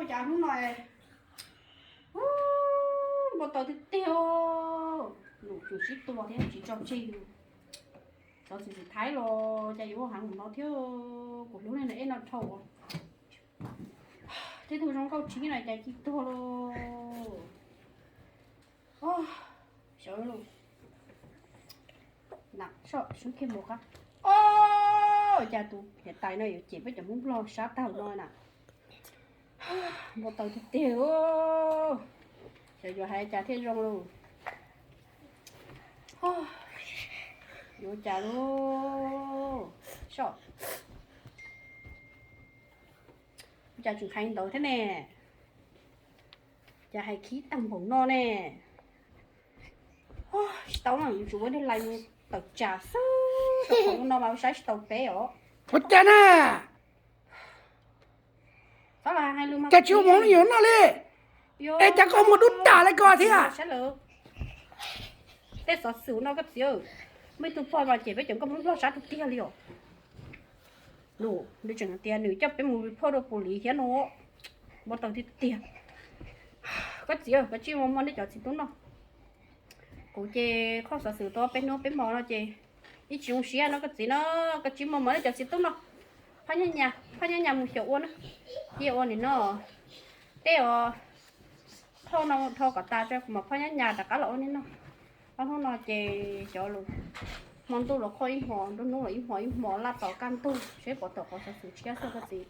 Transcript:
Cas hnub no npau taws tiag tiag, num tsum sib tua thiab tsis tso tseg. Xov xwm tsis thaib los cas yuav heev mus no thiab, kuv hlub nej eb no dhau. Tej tug zoo nkauj tshib no cas ci tuag lauj. Xyov, sub kiag mus qab. Ua cas tus niam tais no yuav cem peb cov Hmoob Nplog sab tag no na. Npau taws tiag tiag. Xyov yuav hais cas thiaj zoo lauj. Yuav cas lauj. Soj, ua cas tseem hais ntawd thiab ne? Cas hais khib tag npaum no ne? Tsis tau no, yuav tsum ua dej lais mus tawm tsam xwb, rau qhov no mas saib tsis tau peb os. Ua cas na? Cas tsis ua mus hauj lwm no li? Es cas koj muag dub tas li ko thiab? Tej xov xwm no koj txiv, muaj ib tug pog mas cem peb cov nkauj Hmoob Nplog sab tiag tiag li os. Nws tseem tias nws coj peb mus report rau pus lis thiab no. Npau taws tiag tiag. Koj txiv, koj tsis muag muag nej cov txiv tub noj. Kuv ces qhoj xov xwm tau peb hnub peb hmo no ces ib tsis zoo siab no koj txiv no, koj tsis muag muag nej cov txiv tub noj. Phaj Nyab Nyas, Phaj Nyab Nyas mus xyaum ua na, cia ua nim no. Tej os, qhoj no dhau kom tas tso kuv mam Phaj Nyab Nyas rov qab los ua nej noj. Ob hnub no ces cov lus, hmo ntuj los qhoj ib hmo, nruab hnub los ib hmo ib hmo, laj tom kaj ntug seb pom tau qhov xov xwm tshiab xwb koj txiv.